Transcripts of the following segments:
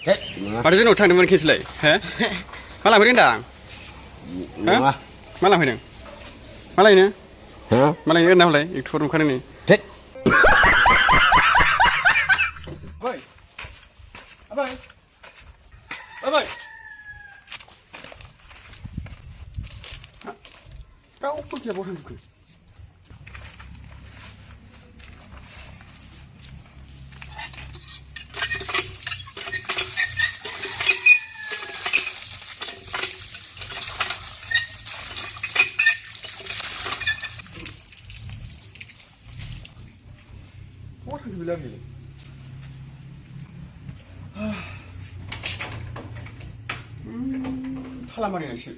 माथो जोंनाव थांदोंमोन खेसलाय हो मा लांफैदों होनदां हो मा लांफैदों मा लायनो मा लायनो होनना हलाय एक्टर ओंखारदों नै Abwi Abwi Abwi kau pergi apa orang tu orang tu bilang ni 하란말이 날씨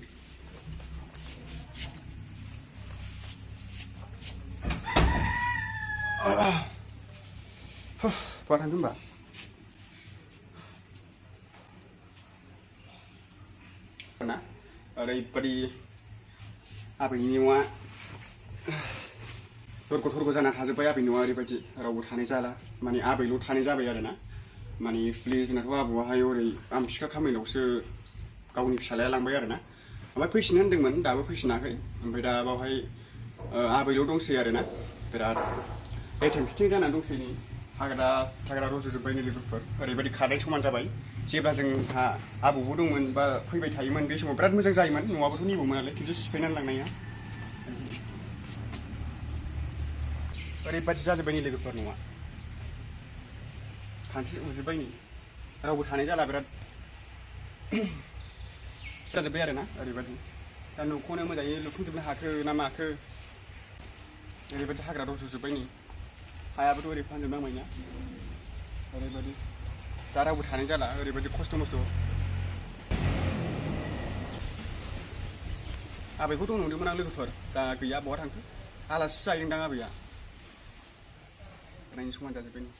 buat hantu mbak nah daripada Abwi wa थरग जाना थाजोब्बाय आबैनि न'आ ओरैबायदि रावबो थानाय जाला माने आबैल' थानाय जाबाय आरोना माने एक्चुअलि जोंनाथ' आबौआहाय ओरै आमथिखा खामानियावसो गावनि फिसालाया लांबाय आरोना ओमफ्राय फैफिननो होनदोंमोन दाबो फैफिनाखै ओमफ्राय दा बावहाय आबैल' दंसै आरोना बिराद एटेमस्टिं जानानै दंसै नै हाग्रा थाग्रा रज'जोब्बाय नै लोगोफोर ओरैबायदि खारनाय समान जाबाय जेब्ला जोंहा आबौबो दंमोन बा फैबाय थायोमोन बे समाव बिराद मोजां जायोमोन न'आबोथ' निबोमोन नालाय खेबसे सिफायनानै लांनाया ओरैबायदि जाजोब्बाय नै लोगोफोर न'आ खानस्रि उजोब्बाय नै रावबो थानाय जाला बिराद जाजोब्बाय आरोना ओरैबायदि दा न'खौनो मोजाङै लुफुंजोबनो हाखो ना माखो ओरैबायदि हाग्रा रज'जोब्बाय नै हायाबोथ' ओरै फानजोबनांबायना ओरैबायदि दा रावबो थानाय जाला ओरैबायदि खस्थ' मस्थ' आबैखौ दं नंदोंमोन आं लोगोफोर दा गैया बहा थांखो आलासि जाहैदोंदां आबैया रायनो समान जाजोब्बाय नै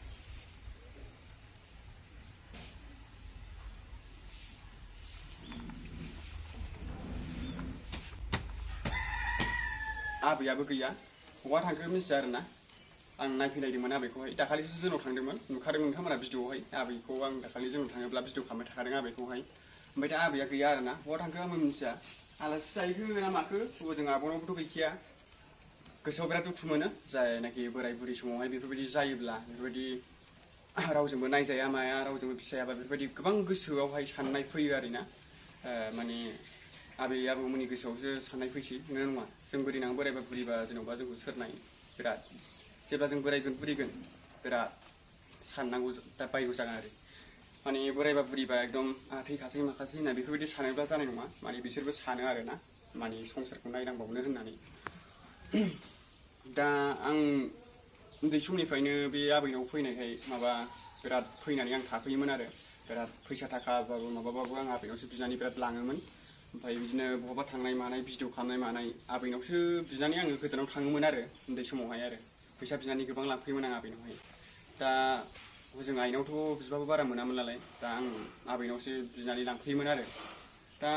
आबैयाबो गैया बहा थांखो मिथिया आरोना आं नायफैनायदोंमोन आबैखौहाय दाखालिसो जोंनाव थांदोंमोन नुखादों नोंथांमोना भिडिअआवहाय आबैखौ आं दाखालि जोंनाव थाङोब्ला भिडिअ खालामबाय थाखादों आबैखौहाय ओमफ्राय दा आबैया गैया आरोना बहा थांखो आंबो मिथिया आलासि जाहैखो ना माखो जों आब'नावबोथ' गैखाया गोसोआव बिराद दुखु मोनो जायनाखि बोराय बुरि समावहाय बेफोरबायदि जायोब्ला बेफोरबायदि रावजोंबो नायजाया माया रावजोंबो फिसायाबा बेफोरबायदि गोबां गोसोआवहाय साननाय फैयो आरोना माने आबै आबौमोननि गोसोआवसो साननाय फैसै नंगौना नङा जोंबो देनां बोरायबा बुरिबा जेन'बा जोंखौ सोर नायो बिराद जेब्ला जों बोरायगोन बुरिगोन बिराद साननांगौ दा बायगौ जागोन आरो माने बोरायबा बुरिबा एकदम थैखासै माखासै होनना बेफोरबायदि सानोब्ला जानाय नङा माने बिसोरबो सानो आरोना माने संसारखौ नायनांबावनो होननानै दा आं उन्दै समनिफ्रायनो बे आबैनाव फैनायखाय माबा बिराद फैनानै आं थाफैयोमोन आरो बिराद फैसा थाखाबाबो माबाबाबो आं आबैनावसो बिनानै बिराद लाङोमोन ओमफ्राय बिदिनो बहाबा थांनाय मानाय भिडिअ खालामनाय मानाय आबैनावसो बिनानै आङो गोजानाव थाङोमोन आरो उन्दै समावहाय आरो फैसा बिनानै गोबां लांफैयोमोन आं आबैनावहाय दा जों आइनावथ' बिबाबो बारा मोनामोन नालाय दा आं आबैनावसो बिनानै लांफैयोमोन आरो दा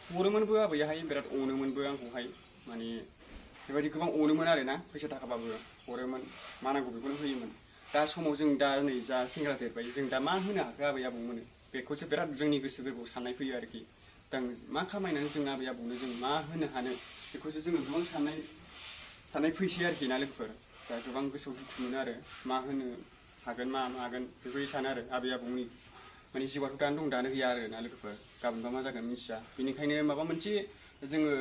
हरोमोनबो आबैयाहाय बिराद अनोमोनबो आंखौहाय माने बेबायदि गोबां अनोमोन आरोना फैसा थाखाबाबो हरोमोन मा नांगौ बेखौनो होयोमोन दा समाव जों दा नै जा सेंग्रा देरबाय जों दा मा होनो हाखो आबै आबौमोननो बेखौसो बिराद जोंनि गोसो गोरबोआव साननाय फैयो आरोखि दा मा खामायनानै जों आबै आबौनो जों मा होनो हानो बेखौसो जोङो गोबां साननाय फैसै आरोखि ना लोगोफोर दा गोबां गोसोआव दुखु मोनो आरो मा होनो हागोन मा मागोन बेफोरबायदि सानो आरो आबै आबौनि माने जिउआथ' दानो दं दानो गैया आरो ना लोगोफोर गाबोनबा मा जागोन मिथिया बेनिखायनो माबा मोनसे जोङो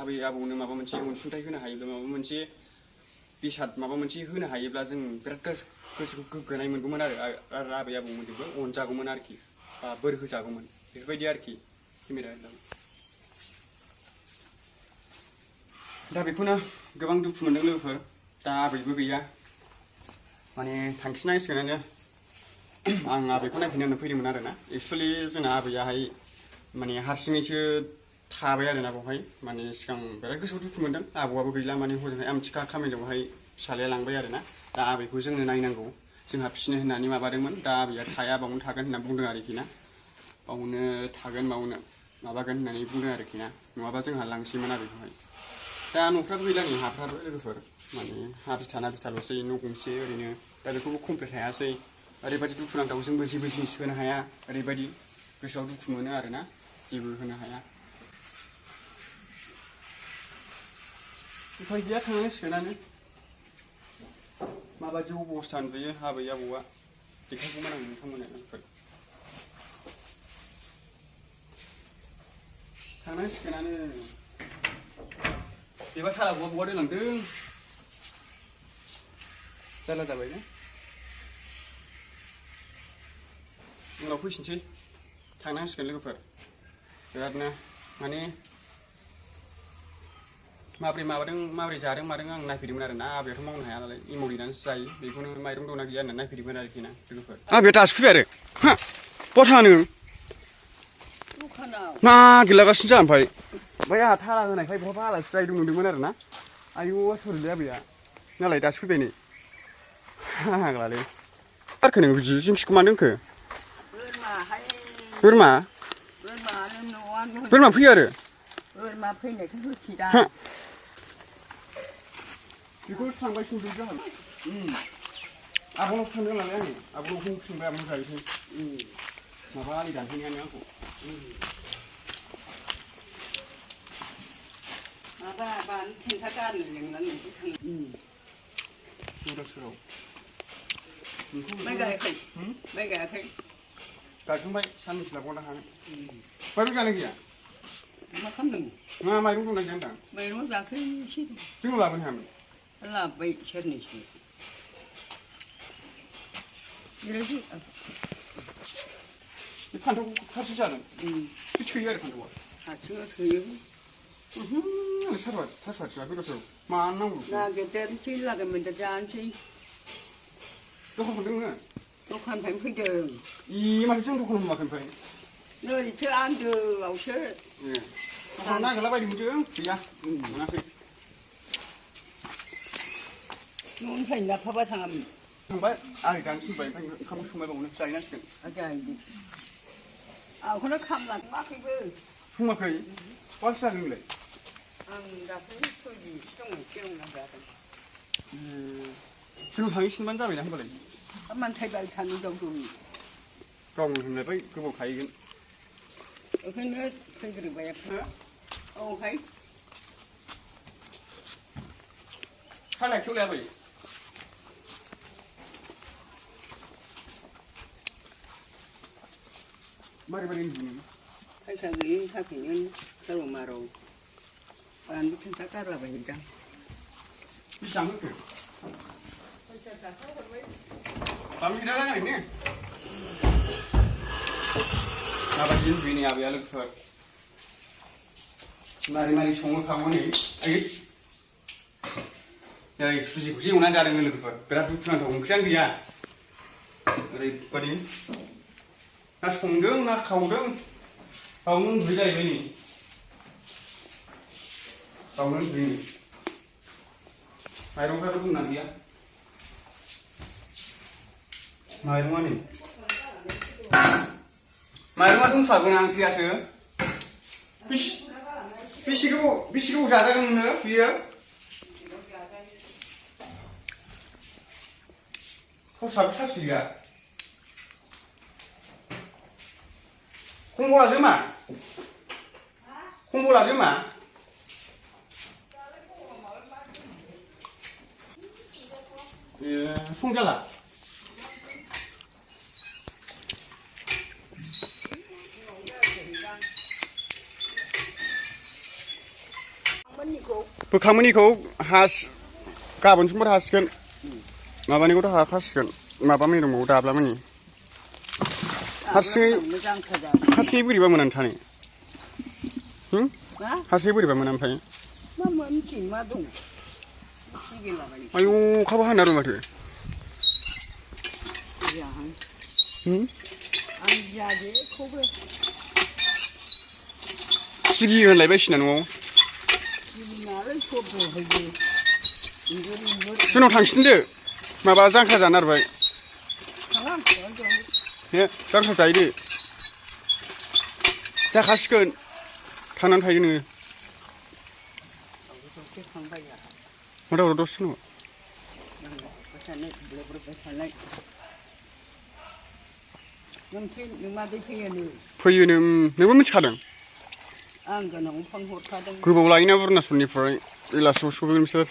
आबै आबौनो माबा मोनसे अनसुंथाइ होनो हायोब्ला माबा मोनसे बेसाद माबा मोनसे होनो हायोब्ला जों बिराद गोसोखौ गोग्गानाय मोनगौमोन आरो आबै आबौमोनजोंबो अनजागौमोन आरोखि बा बोर होजागौमोन बेफोरबायदि आरोखि दा बेखौनो गोबां दुखु मोनदों लोगोफोर दा आबैबो गैया माने थांखिनांसिगोनानो आं आबैखौ नायफैनो होनना फैदोंमोन आरोना एक्चुवेलि जोंना आबैयाहाय माने हारसिङैसो थाबाय आरोना बावहाय माने सिगां बिराद गोसोआव दुखु मोनदों आबौआबो गैला माने हजोंहाय आमथिखा खामानियावहाय फिसालाया लांबाय आरोना दा आबैखौ जोंनो नायनांगौ जोंहा फिसिनो होननानै माबादोंमोन दा आबैया थाया बावनो थागोन होनना बुंदों आरोखि ना बावनो थागोन बावनो माबागोन होननानै बुंदों आरोखि ना नङाबा जोंहा लांसैमोन आबैखौहाय दा न'फ्राबो गैला नै हाफ्राबो लोगोफोर माने हा बिथा ना बिथाल'सै न' गंसे ओरैनो दा बेखौबो कमप्लिट हायासै ओरैबायदि दुखुनांथाव जोंबो जेबो जिनिस होनो हाया ओरैबायदि गोसोआव दुखु मोनो आरोना जेबो होनो हाया उफाय गैया थांनांसिगोनानो माबायदि अबस्था नुयो आबै आबौआ देखायगौमोन आं नोंथांमोननो थांनांसिगोनानो बेबा थाला बहा दोनलांदों जारला जाबाय ना उनाव फैफिनसै थांनांसिगोन लोगोफोर बिरादनो माने माबोरै जादों मादों आं नायफैदोंमोन आरो ना आबैयाथ' मावनो हाया नालाय इमौ देनानैसो जायो बेखौनो माइरं दंना गैया होननानै नायफैदोंमोन आरोखि ना लोगोफोर आबैया दासो फैबाय आरो हा बहा थाङा नों नागिरलागासिनो जा ओमफ्राय आंहा थाला होनायखाय बहाबा आलासि जाहैदों नंदोंमोन आरो ना आयौ सोरलै आबैया नालाय दासो फैबाय नै हाग्लालै गारखो नोङो बिदि जिंसिखौ मानो दोनखो बोरमा फैयो आरो बोरमा फैनायखौ होखिदा बेखौ थांबाय सोंदों जाहोन आबनाव थांदों नालाय आङो आबनाव सोंबाय आबनाव जाहैसै माबा आलि दानफैनायानो आंखौ माबा खेन्था गारनो लिंनानै नोंसोर माइ गायाखै गायखांबाय साननैसो लाबावनो हागोन माइरं जानो गैया मा खालामदों मा माइरं दंना गैया होनदां माइरं जाखै एसे जोंनाव लाबोनो हायामोन लाबोबाय सेरनैसो जिरायसै बे फान्थावखौ हारसिं जादों बे थोयो आरो फान्थावआ हारसिङा थोयो थास'आथिङा गोदाव मानो नांगौ नागिरदेरनोसै लागाय मोनदेर जानोसै दखान हरदों नोङो दखाननिफ्रायनो फैदों माथो जों दखान हमाखै ओमफ्राय नोरैथो आन्दोआवसो दखानाव नागिरला बायदोंमोन जों गैया मोनाखै न'निफ्रायनो लाफाबा थाङामोन थांबाय आं दानो थिनबाय ओमफ्राय ओंखाम संबायबावनो जाहैनांसिगोन जाहैदों आंखौनो खामलांथ'वाखैबो सङाखै माथो जादों नोंलाय आं दाख्लै सयबिसो दङ एवना जादों जों थांहैफिनबानो जाबायना होनबालाय मानो थाइबाय थानो दं गावनो होनलायबाय गोबाव थाहैगोन ओंखायनो फैग्रोबाय औहाय खानायखौ लायाबै मारै नुनो फैसा गैयिनि थाखायनो खारौ मारौ बानलु खेन्था गारलाबायहैदां बेसेबां होखो फैसा थाखा हरबाय बानलु गिदिर रायलायनो माबायदि लुबैयो नै आबैया लोगोफोर मारै सङो खावो नै आयै सुजिखौसो एवनानै जादों लोगोफोर बिराद दुखुनांथाव ओंख्रियानो गैया ओरैबायदि ना संदों ना खावदों बावनो उन्दुबाय जाहैबाय नै बावनो उन्दुबाय नै माइरंफ्राबो दंना गैया माइरङा नै माइरङा दंथ'आबोना ओंख्रियासो बेसे गोबाव जाजागोन नोंनो बियो खरसाबो सासे गैया खम्बलाजों मा संजाला बोखांमोनिखौ गाबोन समफोर हासिगोन माबानिखौथ' हाखासिगोन माबा मेरंबाव दाब्लामानि हारसिङै बोरैबा मोनानो थानो हारसिङै बोरैबा मोना ओमफ्राय आयौ अखाबो हाना दं माथो सिगि होनलायबायसिना न'आव जोंनाव थांसिनदो माबा जांख्रा जानो नागिरबाय जांख्रा जाहैदो जाखासिगोन थांनानै थायो नोङो मा दावराव दावसि दङ मादै फैयोनो फैयोनो नोंबो मिथिखादों आं गोनां फन हरखादों गोबाव लायोना अरुणाचलनिफ्राय बेलासियाव सफैगोन बिसोर